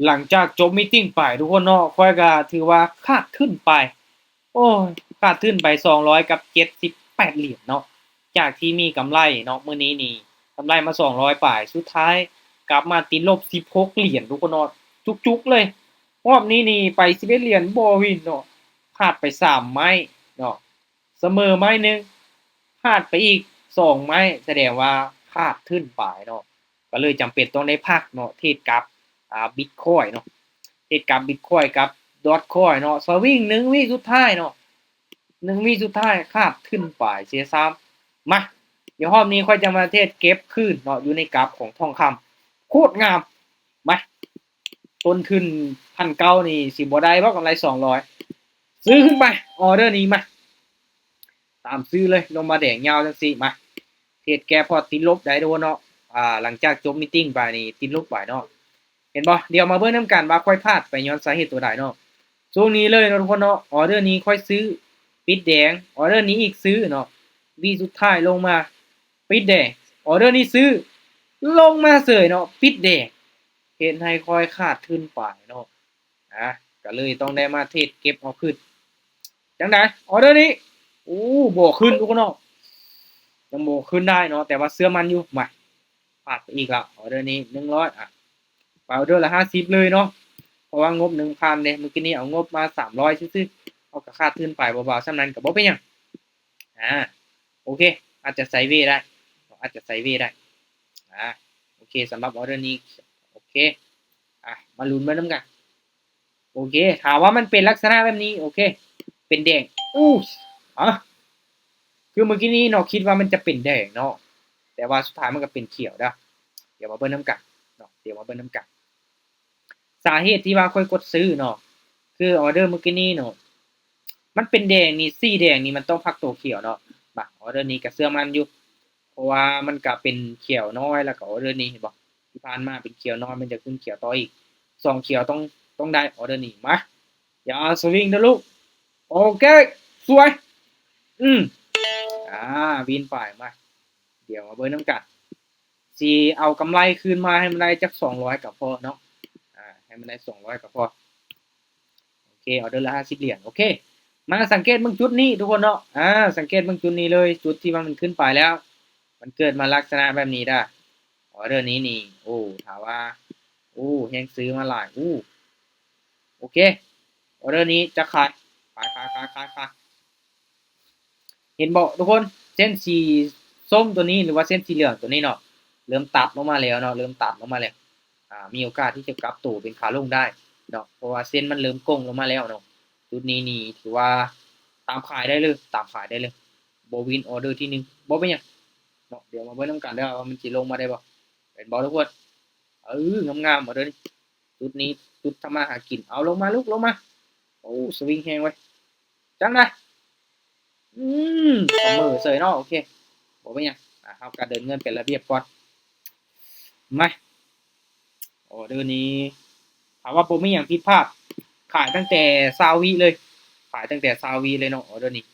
ຫຼັງຈາກຈົບມີດຕິງໄປທຸກຄົນເນາະ ຂ້ອຍກໍຖືວ່າຂາດທຶນໄປ ໂອ້ຍ ຂາດທຶນໄປສອງຮ້ອຍກັບເຈັດສິບແປດຫຼຽນເນາະ ຈາກທີ່ມີກຳໄລເນາະ ມື້ນີ້ນີ້ກຳໄລມາສອງຮ້ອຍປາຍ ສຸດທ້າຍກັບມາຕິດລົບສິບຫົກຫຼຽນທຸກຄົນເນາະ ຈຸກໆເລີຍ. ຮອບນີ້ນີ້ໄປສິບເອັດຫຼຽນ ບໍ່ວິນເນາະ ພາດໄປສາມໄມ້ເນາະ ສະເໝີໄມ້ໜຶ່ງ ພາດໄປອີກສອງໄມ້ ສະແດງວ່າຂາດທຶນໄປເນາະ ກໍເລີຍຈຳເປັນຕ້ອງໄດ້ພັກເນາະ ເທຣດກັບ ອ່າ ບິດຄອຍເນາະ ເທຣດກັບບິດຄອຍກັບດອດຄອຍເນາະ ສະວິງໜຶ່ງວິສຸດທ້າຍເນາະ ໜຶ່ງວິສຸດທ້າຍຂາດທຶນໄປເສຍຊ້ຳ. ມາ ດຽວຮອບນີ້ຂ້ອຍຈະມາເທຣດເກັບຄືນເນາະ ຢູ່ໃນກາບຂອງທອງຄຳ ໂຄດງາມ ມາ ຕົ້ນທຶນພັນເກົ້ານີ້ຊິບໍ່ໄດ້ບໍ່ ກຳໄລສອງຮ້ອຍ ຊື້ຂຶ້ນໄປ ອອເດີນີ້ມາ ຕາມຊື້ເລີຍ ລົງມາແດງຍາວຈັ່ງຊີ້ ມາ ເທຣດແກະ ເພາະຕິດລົບໄດ້ໂດນເນາະ ອ່າ ຫຼັງຈາກຈົບມີດຕິງໄປນີ້ຕິດລົບໄປເນາະ ເຫັນບໍ່? ດຽວມາເບິ່ງນຳກັນວ່າຂ້ອຍພາດໄປຍ້ອນສາເຫດຕົວໃດເນາະ ຊ່ວງນີ້ເລີຍເນາະທຸກຄົນເນາະ ອອເດີນີ້ຂ້ອຍຊື້ ປິດແດງ ອອເດີນີ້ອີກຊື້ເນາະ ວິສຸດທ້າຍລົງມາ ປິດແດງ ອອເດີນີ້ຊື້ ລົງມາເສີຍເນາະ ປິດແດງ ເຮັດໃຫ້ຂ້ອຍຂາດທຶນໄປເນາະ ອ່າ ກໍເລີຍຕ້ອງໄດ້ມາເທຣດເກັບເອົາຄືນ ຈັ່ງໃດ ອອເດີນີ້ ໂອ້ ບໍ່ຂຶ້ນທຸກຄົນເນາະ ຍັງບໍ່ຂຶ້ນໄດ້ເນາະ ແຕ່ວ່າເຊື່ອໝັ້ນຢູ່ ມາ ພາດໄປອີກລະ ອອເດີນີ້ໜຶ່ງຮ້ອຍ ອ່ະ ໄປອອເດີລະຫ້າສິບເລີຍເນາະ ເພາະວ່າງົບໜຶ່ງພັນເດ້ ມື້ກີ້ນີ້ເອົາງົບມາສາມຮ້ອຍຊື່ໆ ເຮົາກໍຂາດທຶນໄປເບົາໆ ສ່ຳນັ້ນກໍບໍ່ເປັນຫຍັງ ອ່າ ໂອເຄ ອາດຈະໄຊເວໄດ້ ອາດຈະໄຊເວໄດ້ ອ່າ ໂອເຄ ສຳລັບອອເດີນີ້ ໂອເຄ ອ່າ ມາລຸ້ນເບິ່ງນຳກັນ ໂອເຄ ຖ້າວ່າມັນເປັນລັກສະນະແບບນີ້ ໂອເຄ ເປັນແດງ ອູ້ຍ ຮະ ຄືມື້ກີ້ນີ້ເນາະ ຄິດວ່າມັນຈະເປັນແດງເນາະ ແຕ່ວ່າສຸດທ້າຍມັນກໍເປັນຂຽວເດີ້ ດຽວມາເບິ່ງນຳກັນເນາະ ດຽວມາເບິ່ງນຳກັນ ສາເຫດທີ່ວ່າຂ້ອຍກົດຊື້ເນາະ ຄືອອເດີມື້ກີ້ນີ້ເນາະ ມັນເປັນແດງນີ້ ສີແດງນີ້ມັນຕ້ອງພັກໂຕຂຽວເນາະ ມາ ອອເດີນີ້ກໍເຊື່ອໝັ້ນຢູ່ ເພາະວ່າມັນກໍເປັນຂຽວນ້ອຍ ແລ້ວກໍອອເດີນີ້ ເຫັນບໍ່ ທີ່ຜ່ານມາເປັນຂຽວນ້ອຍ ມັນຈະຂຶ້ນຂຽວຕໍ່ອີກ ສອງຂຽວຕ້ອງ ຕ້ອງໄດ້ ອອເດີນີ້ ມາ ຢ່າສະວິງເດີ້ລູກ ໂອເຄ ສວຍ ອືມ ອ່າ ວິນໄປ ມາ ດຽວມາເບິ່ງນຳກັນ ຊິເອົາກຳໄລຄືນມາໃຫ້ມັນໄດ້ຈັກສອງຮ້ອຍກໍພໍເນາະ ອ່າ ໃຫ້ມັນໄດ້ສອງຮ້ອຍກໍພໍ ໂອເຄ ອອເດີລະຫ້າສິບຫຼຽນ ໂອເຄ ມາສັງເກດເບິ່ງຈຸດນີ້ທຸກຄົນເນາະ ອ່າ ສັງເກດເບິ່ງຈຸດນີ້ເລີຍ ຈຸດທີ່ວ່າມັນຂຶ້ນໄປແລ້ວ ມັນເກີດມາລັກສະນະແບບນີ້ດາ ອອເດີນີ້ນີ້ ໂອ້ ຖ້າວ່າ ໂອ້ ແຮງຊື້ມາຫຼາຍ ໂອ້ ໂອເຄ ອອເດີນີ້ຈະຂາຍ ຂາຍ ຂາຍ ຂາຍ ຂາຍ ຂາຍ ເຫັນບໍ່ທຸກຄົນ ເສັ້ນສີສົ້ມຕົວນີ້ ຫຼືວ່າເສັ້ນສີເຫຼືອງຕົວນີ້ເນາະ ເລີ່ມຕັດລົງມາແລ້ວເນາະ ເລີ່ມຕັດລົງມາແລ້ວ ອ່າ ມີໂອກາດທີ່ຈະກັບໂຕເປັນຂາລົງໄດ້ເນາະ ເພາະວ່າເສັ້ນມັນເລີ່ມໂກ່ງລົງມາແລ້ວເນາະ ຈຸດນີ້ນີ້ຖືວ່າຕາມຂາຍໄດ້ເລີຍ ຕາມຂາຍໄດ້ເລີຍ ບໍ່ວິນ ອອເດີທີໜຶ່ງ ບໍ່ເປັນຫຍັງເນາະ ດຽວມາເບິ່ງນຳກັນເດີ້ວ່າມັນຊິລົງມາໄດ້ບໍ່ ເຫັນບໍ່ທຸກຄົນ ເອີ ງາມໆ ອອເດີນີ້ ຈຸດນີ້ຈຸດທຳມາຫາກິນ ເອົາລົງມາລູກ ລົງມາ ໂອ້ ສະວິງແຮງເວີຍ ຈັ່ງໃດ ອືມ ສະເໝີເສີຍເນາະ ໂອເຄ ບໍ່ເປັນຫຍັງ ອ່າ ເຮົາກໍເດີນເງິນເປັນລະບຽບກ່ອນ ມາ ອອເດີນີ້ ຖ້າວ່າບໍ່ມີຫຍັງຜິດພາດ ຂາຍຕັ້ງແຕ່ຊາວວິເລີຍ ຂາຍຕັ້ງແຕ່ຊາວວິເລີຍເນາະ ອອເດີນີ້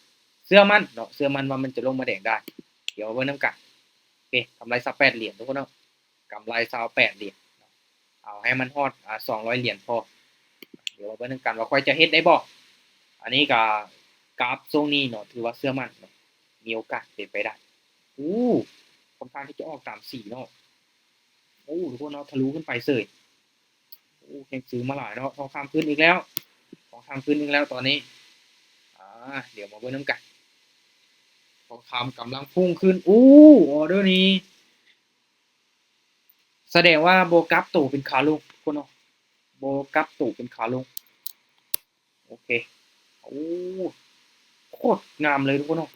ເຊື່ອໝັ້ນເນາະ ເຊື່ອໝັ້ນວ່າມັນຈະລົງມາແດງໄດ້ ດຽວມາເບິ່ງນຳກັນ ໂອເຄ ກຳໄລຊາວແປດຫຼຽນທຸກຄົນເນາະ ກຳໄລຊາວແປດຫຼຽນ ເອົາໃຫ້ມັນຮອດ ອ່າ ສອງຮ້ອຍຫຼຽນພໍ ດຽວມາເບິ່ງນຳກັນວ່າຂ້ອຍຈະເຮັດໄດ້ບໍ່ ອັນນີ້ກໍກາບຊ່ວງນີ້ເນາະ ຖືວ່າເຊື່ອໝັ້ນເນາະ ມີໂອກາດເປັນໄປໄດ້ ໂອ້ ຄ່ອນຂ້າງທີ່ຈະອອກຕາມສີເນາະ ໂອ້ ທຸກຄົນເນາະ ທະລຸຂຶ້ນໄປເສີຍ ໂອ້ ແຮງຊື້ມາຫຼາຍເນາະ ທອງຄຳຂຶ້ນອີກແລ້ວ ທອງຄຳຂຶ້ນອີກແລ້ວຕອນນີ້ ອ່າ ດຽວມາເບິ່ງນຳກັນ ທອງຄຳກຳລັງພຸ່ງຂຶ້ນ ໂອ້ ອອເດີນີ້ ສະແດງວ່າບໍ່ກັບໂຕເປັນຂາລົງທຸກຄົນເນາະ ບໍ່ກັບໂຕເປັນຂາລົງ ໂອເຄ ໂອ້ ໂຄດງາມເລີຍທຸກຄົນເນາະ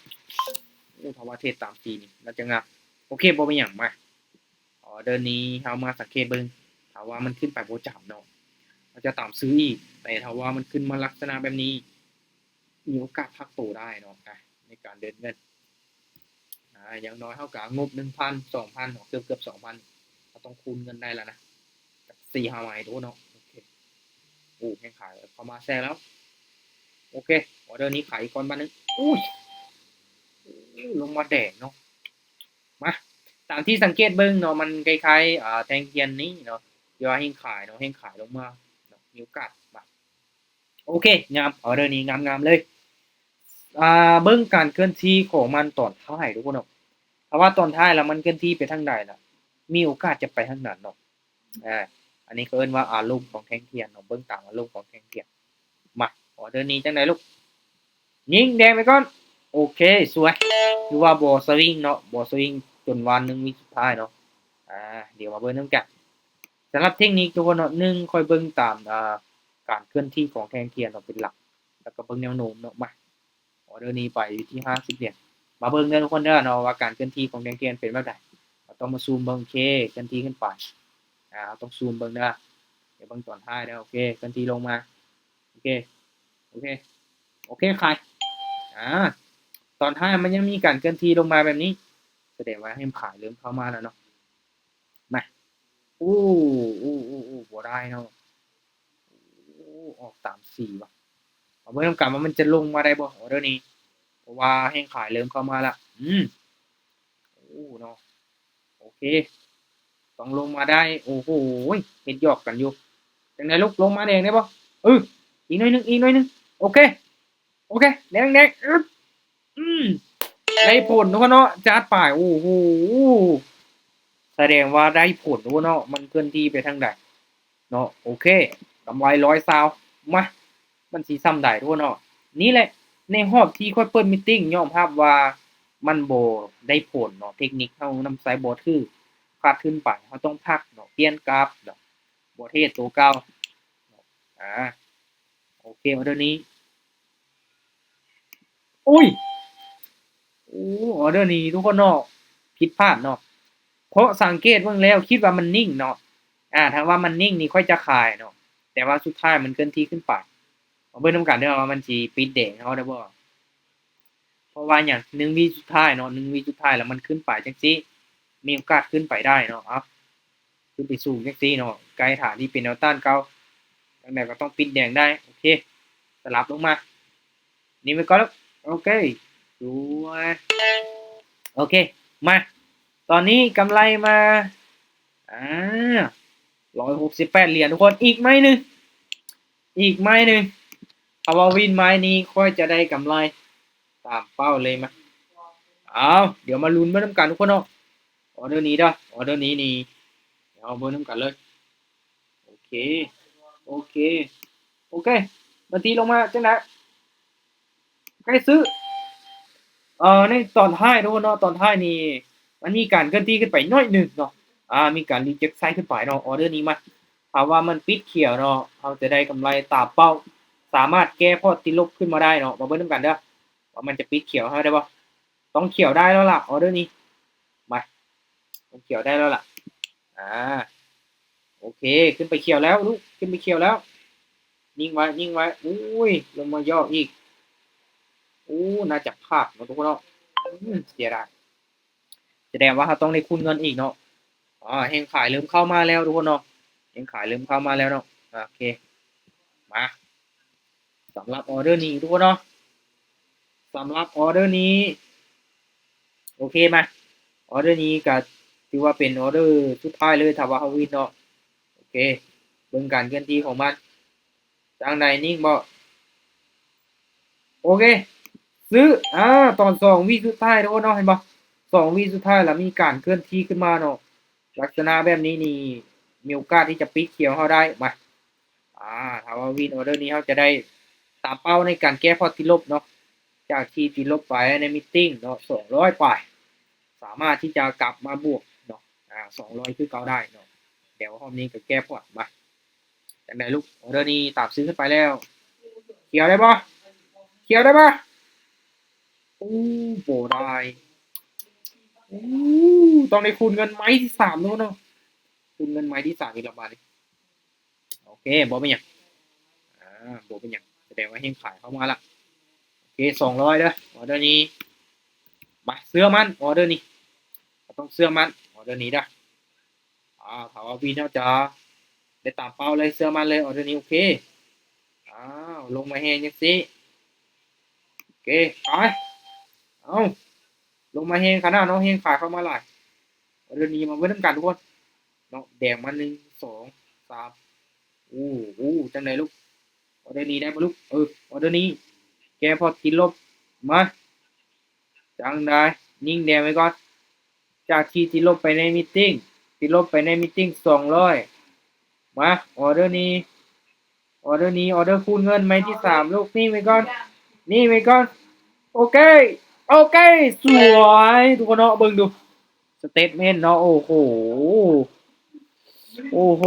ໂອ້ ຖ້າວ່າເທຣດຕາມສີນີ້ໜ້າຈະງາມ ໂອເຄ ບໍ່ມີຫຍັງ ມາ ອອເດີນີ້ເຮົາມາສັງເກດເບິ່ງ ຖ້າວ່າມັນຂຶ້ນໄປບໍ່ຈຳເນາະ ເຮົາຈະຕາມຊື້ອີກ ແຕ່ຖ້າວ່າມັນຂຶ້ນມາລັກສະນະແບບນີ້ ມີໂອກາດພັກໂຕໄດ້ເນາະ ອ່າ ໃນການເດີນເງິນ ອ່າ ຢ່າງໜ້ອຍເຮົາກໍງົບໜຶ່ງພັນ ສອງພັນເນາະ ເກືອບໆ ສອງພັນ ເຮົາຕ້ອງຄູນເງິນໄດ້ແລ້ວນະ ຈັກສີ່ຫ້າໄມ້ໂຕເນາະ ໂອເຄ ໂອ້ ແຮງຂາຍເຂົ້າມາແຊງແລ້ວ ໂອເຄ ອອເດີນີ້ຂາຍອີກກ່ອນບາດໜຶ່ງ ໂອ້ຍ ໂອ້ ລົງມາແດງເນາະ ມາ ຕາມທີ່ສັງເກດເບິ່ງເນາະ ມັນຄ້າຍໆ ອ່າ ແທ່ງທຽນນີ້ເນາະ ທີ່ວ່າແຮງຂາຍເນາະ ແຮງຂາຍລົງມາເນາະ ມີໂອກາດມາ. ໂອເຄ ງາມ ອໍເດີນີ້ງາມໆເລີຍ. ອ່າ ເບິ່ງການເຄື່ອນທີ່ຂອງມັນຕອນທ້າຍທຸກຄົນເນາະ. ຖ້າວ່າຕອນທ້າຍແລ້ວມັນເຄື່ອນທີ່ໄປທາງໃດລະ ມີໂອກາດຈະໄປທາງນັ້ນເນາະ. ອ່າ ອັນນີ້ເຂົາເອີ້ນວ່າອາລົມຂອງແທ່ງທຽນເນາະ ເບິ່ງຕາມອາລົມຂອງແທ່ງທຽນ. ມາ ອໍເດີນີ້ຈັ່ງໃດລູກ? ຍິງແດງໄປກ່ອນ. ໂອເຄ ສວຍ. ຄືວ່າບໍ່ສະວິງເນາະ ບໍ່ສະວິງຈົນວ່າໜຶ່ງວິສຸດທ້າຍເນາະ. ອ່າ ດຽວມາເບິ່ງນຳກັນ. ສຳລັບເທັກນິກທຸກຄົນເນາະ ໜຶ່ງ ຂ້ອຍເບິ່ງຕາມ ອ່າ ການເຄື່ອນທີ່ຂອງແທ່ງທຽນເນາະເປັນຫຼັກ ແລ້ວກໍເບິ່ງແນວໂນ້ມເນາະ. ມາ ອໍເດີນີ້ໄປຢູ່ທີ່ຫ້າສິບຫຼຽນ. ມາເບິ່ງເດີທຸກຄົນເດີເນາະ ວ່າການເຄື່ອນທີ່ຂອງແທ່ງທຽນເປັນແບບໃດ. ເຮົາຕ້ອງມາຊູມເບິ່ງ ໂອເຄ ເຄື່ອນທີ່ຂຶ້ນໄປ. ອ່າ ເຮົາຕ້ອງຊູມເບິ່ງເດີ ດຽວເບິ່ງຕອນທ້າຍເດີ. ໂອເຄ ເຄື່ອນທີ່ລົງມາ. ໂອເຄ ໂອເຄ ໂອເຄ ຂາຍ. ອ່າ ຕອນທ້າຍມັນຍັງມີການເຄື່ອນທີ່ລົງມາແບບນີ້ ສະແດງວ່າແຮງຂາຍເລີ່ມເຂົ້າມາແລ້ວເນາະ. ມາ ໂອ້ ໂອ້ ໂອ້ ບໍ່ໄດ້ເນາະ. ໂອ້ ອອກຕາມສີວ່າ. ມາເບິ່ງນຳກັນວ່າມັນຈະລົງມາໄດ້ບໍ່ ອໍເດີນີ້ ເພາະວ່າແຮງຂາຍເລີ່ມເຂົ້າມາແລ້ວ. ອືມ ໂອ້ເນາະ ໂອເຄ ຕ້ອງລົງມາໄດ້. ໂອ້ໂຫ ເຮັດຫຍອກກັນຢູ່. ຈັ່ງໃດລູກ ລົງມາແດງໄດ້ບໍ່? ເອີ ອີກໜ້ອຍໜຶ່ງ ອີກໜ້ອຍໜຶ່ງ. ໂອເຄ ໂອເຄ ແດງ ແດງ ອຶບ ອືມ ໄດ້ຜົນເນາະ ຈັດໄປ. ໂອ້ໂຫ ສະແດງວ່າໄດ້ຜົນເນາະ ມັນເຄື່ອນທີ່ໄປທາງໃດເນາະ. ໂອເຄ ກຳໄລຮ້ອຍຊາວ. ມາ ມັນຊິສ່ຳໃດທຸກຄົນເນາະ. ນີ້ແຫຼະ ໃນຮອບທີ່ຂ້ອຍເປີດມີດຕິງ ຍອມຮັບວ່າມັນບໍ່ໄດ້ຜົນເນາະ ເທັກນິກເຮົານຳໃຊ້ບໍ່ຖືກ ຂາດທຶນໄປ. ເຮົາຕ້ອງພັກເນາະ ປ່ຽນກາບເນາະ ບໍ່ເທຣດໂຕເກົ່າ. ອ່າ ໂອເຄ ອໍເດີນີ້ ໂອ້ຍ ໂອ້ ອໍເດີນີ້ທຸກຄົນເນາະ ຜິດພາດເນາະ ເພາະສັງເກດເບິ່ງແລ້ວຄິດວ່າມັນນິ່ງເນາະ. ອ່າ ຖ້າວ່າມັນນິ່ງນີ້ຂ້ອຍຈະຂາຍເນາະ ແຕ່ວ່າສຸດທ້າຍມັນເຄື່ອນທີ່ຂຶ້ນໄປ. ມາເບິ່ງນຳກັນເດີວ່າມັນຊິປິດແດງເຮົາໄດ້ບໍ່. ເພາະວ່າຫຍັງ ໜຶ່ງວິສຸດທ້າຍເນາະ ໜຶ່ງວິສຸດທ້າຍແລ້ວມັນຂຶ້ນໄປຈັ່ງຊີ້ ມີໂອກາດຂຶ້ນໄປໄດ້ເນາະ. ເອົາ ຂຶ້ນໄປສູງຈັ່ງຊີ້ເນາະ ໃກ້ຖານທີ່ເປັນແນວຕ້ານເກົ່າ. ຈັ່ງໃດກໍຕ້ອງປິດແດງໄດ້. ໂອເຄ ສະຫຼັບລົງມາ ນີ້ໄວ້ກ່ອນ. ໂອເຄ ສວຍ. ໂອເຄ ມາ ຕອນນີ້ກຳໄລມາ ອ່າ ຮ້ອຍຫົກສິບແປດຫຼຽນທຸກຄົນ. ອີກໄມ້ໜຶ່ງ ອີກໄມ້ໜຶ່ງ ຖ້າວ່າວິນໄມ້ນີ້ຂ້ອຍຈະໄດ້ກຳໄລຕາມເປົ້າເລີຍ. ມາ ເອົາ ດຽວມາລຸ້ນໄປນຳກັນທຸກຄົນເນາະ. ອໍເດີນີ້ເດີ ອໍເດີນີ້ນີ້ ເອົາເບິ່ງນຳກັນເລີຍ. ໂອເຄ ໂອເຄ ໂອເຄ ມາຕີລົງມາຈັ່ງໃດ? ໃກ້ຊື້ ເອີ ໃນຕອນທ້າຍທຸກຄົນເນາະ ຕອນທ້າຍນີ້ມັນມີການເຄື່ອນທີ່ຂຶ້ນໄປໜ້ອຍໜຶ່ງເນາະ. ອ່າ ມີການຣີເຈັກໄຊຂຶ້ນໄປເນາະ. ອໍເດີນີ້ມາ ຖ້າວ່າມັນປິດຂຽວເນາະ ເຮົາຈະໄດ້ກຳໄລຕາມເປົ້າ ສາມາດແກ້ພອດຕິດລົບຂຶ້ນມາໄດ້ເນາະ. ມາເບິ່ງນຳກັນເດີ ວ່າມັນຈະປິດຂຽວໃຫ້ເຮົາໄດ້ບໍ່? ຕ້ອງຂຽວໄດ້ແລ້ວລະ ອໍເດີນີ້ ມາ ຕ້ອງຂຽວໄດ້ແລ້ວລະ. ອ່າ ໂອເຄ ຂຶ້ນໄປຂຽວແລ້ວລູກ ຂຶ້ນໄປຂຽວແລ້ວ. ຍິງໄວ້ ຍິງໄວ້. ໂອ້ຍ ລົງມາຢອກອີກ. ໂອ້ ໜ້າຈະພາດເນາະທຸກຄົນເນາະ. ອືມ ເສຍດາຍ. ສະແດງວ່າເຮົາຕ້ອງໄດ້ຄູນເງິນອີກເນາະ. ອ່າ ແຮງຂາຍເລີ່ມເຂົ້າມາແລ້ວທຸກຄົນເນາະ ແຮງຂາຍເລີ່ມເຂົ້າມາແລ້ວເນາະ. ໂອເຄ ມາ ສຳລັບອໍເດີນີ້ທຸກຄົນເນາະ ສຳລັບອໍເດີນີ້. ໂອເຄ ມາ ອໍເດີນີ້ກະຖືວ່າເປັນອໍເດີສຸດທ້າຍເລີຍ ຖ້າວ່າເຮົາວິນເນາະ. ໂອເຄ ເບິ່ງການເຄື່ອນທີ່ຂອງມັນ ຈັ່ງໃດ ນິ່ງບໍ່? ໂອເຄ ຊື້. ອ່າ ຕອນສອງວິສຸດທ້າຍທຸກຄົນເນາະ ເຫັນບໍ່? ສອງວິສຸດທ້າຍລະມີການເຄື່ອນທີ່ຂຶ້ນມາເນາະ. ລັກສະນະແບບນີ້ນີ້ ມີໂອກາດທີ່ຈະປິດຂຽວເຮົາໄດ້. ມາ ອ່າ ຖ້າວ່າວິນອໍເດີນີ້ ເຮົາຈະໄດ້ຕາມເປົ້າໃນການແກ້ພອດຕິດລົບເນາະ ຈາກທີ່ຕິດລົບໄປໃນມີດຕິງເນາະ ສອງຮ້ອຍປາຍ ສາມາດທີ່ຈະກັບມາບວກເນາະ ອ່າ ສອງຮ້ອຍຄືເກົ່າໄດ້ເນາະ. ແຕ່ວ່າຮອບນີ້ກໍແກ້ພອດ. ມາ ຈັ່ງໃດລູກ ອໍເດີນີ້ຕາມຊື້ຂຶ້ນໄປແລ້ວ ຂຽວໄດ້ບໍ່? ຂຽວໄດ້ບໍ່? ໂອ້ ບໍ່ໄດ້. ໂອ້ ຕ້ອງໄດ້ຄູນເງິນໄມ້ທີສາມໂລດເນາະ ຄູນເງິນໄມ້ທີສາມອີກແລ້ວບາດນີ້. ໂອເຄ ບໍ່ເປັນຫຍັງ ອ່າ ບໍ່ເປັນຫຍັງ ສະແດງວ່າແຮງຂາຍເຂົ້າມາລະ. ໂອເຄ ສອງຮ້ອຍເດີ ອໍເດີນີ້. ມາ ເຊື່ອໝັ້ນ ອໍເດີນີ້ ເຮົາຕ້ອງເຊື່ອໝັ້ນ ອໍເດີນີ້ເດີ. ອ່າ ຖ້າວ່າວິນເຮົາຈະໄດ້ຕາມເປົ້າເລີຍ ເຊື່ອໝັ້ນເລີຍ ອໍເດີນີ້. ໂອເຄ ອ້າວ ລົງມາແຮງຈັ່ງຊີ້. ໂອເຄ ຂາຍ. ເອົ້າ ລົງມາແຮງຂະໜາດເນາະ ແຮງຂາຍເຂົ້າມາຫຼາຍ. ອໍເດີນີ້ມາເບິ່ງນຳກັນທຸກຄົນເນາະ ແດງມາໜຶ່ງ ສອງ ສາມ ໂອ້ໂຫ ຈັ່ງໃດລູກ ອໍເດີນີ້ໄດ້ບໍ່ລູກ ເອີ ອໍເດີນີ້ ແກພອດຕິດລົບ ມາ ຈັ່ງໃດ ຍິງແດງໄວ້ກ່ອນ ຈາກທີ່ຕິດລົບໄປໃນມີດຕິງ ຕິດລົບໄປໃນມີດຕິງສອງຮ້ອຍ ມາ ອໍເດີນີ້ ອໍເດີນີ້ ອໍເດີຄູນເງິນໄມ້ທີສາມລູກ ຍິງໄວ້ກ່ອນ ຍິງໄວ້ກ່ອນ ໂອເຄ ໂອເຄ ສວຍ ທຸກຄົນເນາະ ເບິ່ງດູ ສະເຕັດເມັນເນາະ ໂອ້ໂຫ ໂອ້ໂຫ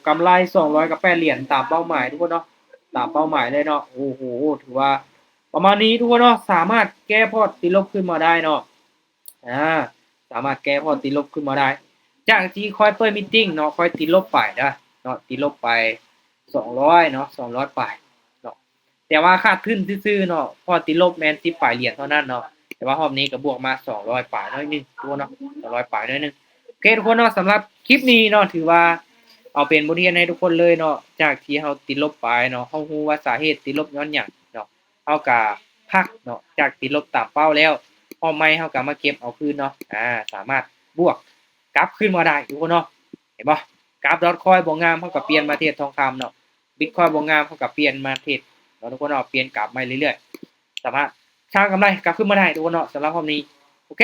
ກຳໄລສອງຮ້ອຍກັບແປດຫຼຽນ ຕາມເປົ້າໝາຍທຸກຄົນເນາະ ຕາມເປົ້າໝາຍເລີຍເນາະ ໂອ້ໂຫ ຖືວ່າປະມານນີ້ທຸກຄົນເນາະ ສາມາດແກ້ພອດຕິດລົບຂຶ້ນມາໄດ້ເນາະ ອາ ສາມາດແກ້ພອດຕິດລົບຂຶ້ນມາໄດ້ ຈາກທີ່ຂ້ອຍເປີດມີດຕິງເນາະ ຂ້ອຍຕິດລົບໄປເດີເນາະ ຕິດລົບໄປສອງຮ້ອຍເນາະ ສອງຮ້ອຍປາຍເນາະ ແຕ່ວ່າຂາດທຶນຊື່ໆເນາະ ເພາະຕິດລົບແມ່ນສິບປາຍຫຼຽນເທົ່ານັ້ນເນາະ ແຕ່ວ່າຮອບນີ້ກໍບວກມາສອງຮ້ອຍປາຍໜ້ອຍໜຶ່ງ ທຸກຄົນເນາະ ສອງຮ້ອຍປາຍໜ້ອຍໜຶ່ງ ໂອເຄ ທຸກຄົນເນາະ ສຳລັບຄລິບນີ້ເນາະ ຖືວ່າເອົາເປັນບົດຮຽນໃຫ້ທຸກຄົນເລີຍເນາະ ຈາກທີ່ເຮົາຕິດລົບໄປເນາະ ເຮົາຮູ້ວ່າສາເຫດຕິດລົບຍ້ອນຫຍັງເນາະ ເຮົາກະພັກເນາະ ຈາກຕິດລົບຕາມເປົ້າແລ້ວ ຮອບໃໝ່ເຮົາກະມາເກັບເອົາຄືນເນາະ ອາ ສາມາດບວກກັບຄືນມາໄດ້ ທຸກຄົນເນາະ ເຫັນບໍ່ ກາຟດອດຄອຍບໍ່ງາມ ເຮົາກະປ່ຽນມາເທຣດທອງຄຳເນາະ ບິດຄອຍບໍ່ງາມ ເຮົາກະປ່ຽນມາເທຣດເນາະ ທຸກຄົນເນາະ ປ່ຽນກາຟໃໝ່ເລື້ອຍໆ ສາມາດສ້າງກຳໄລກັບຄືນມາໄດ້ ທຸກຄົນເນາະ ສຳລັບຮອບນີ້ ໂອເຄ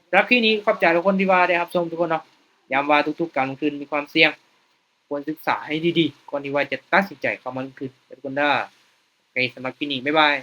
ສຳລັບຄລິບນີ້ ຂອບໃຈທຸກຄົນທີ່ວ່າໄດ້ຮັບຊົມ ທຸກຄົນເນາະ ຢ້ຳວ່າທຸກໆການລົງທຶນມີຄວາມສ່ຽງ ຄວນສຶກສາໃຫ້ດີໆ ກ່ອນທີ່ວ່າຈະຕັດສິນໃຈເຂົ້າມາລົງທຶນເດີ ທຸກຄົນເດີ ໂອເຄ ສຳລັບຄລິບນີ້ ບາຍບາຍ.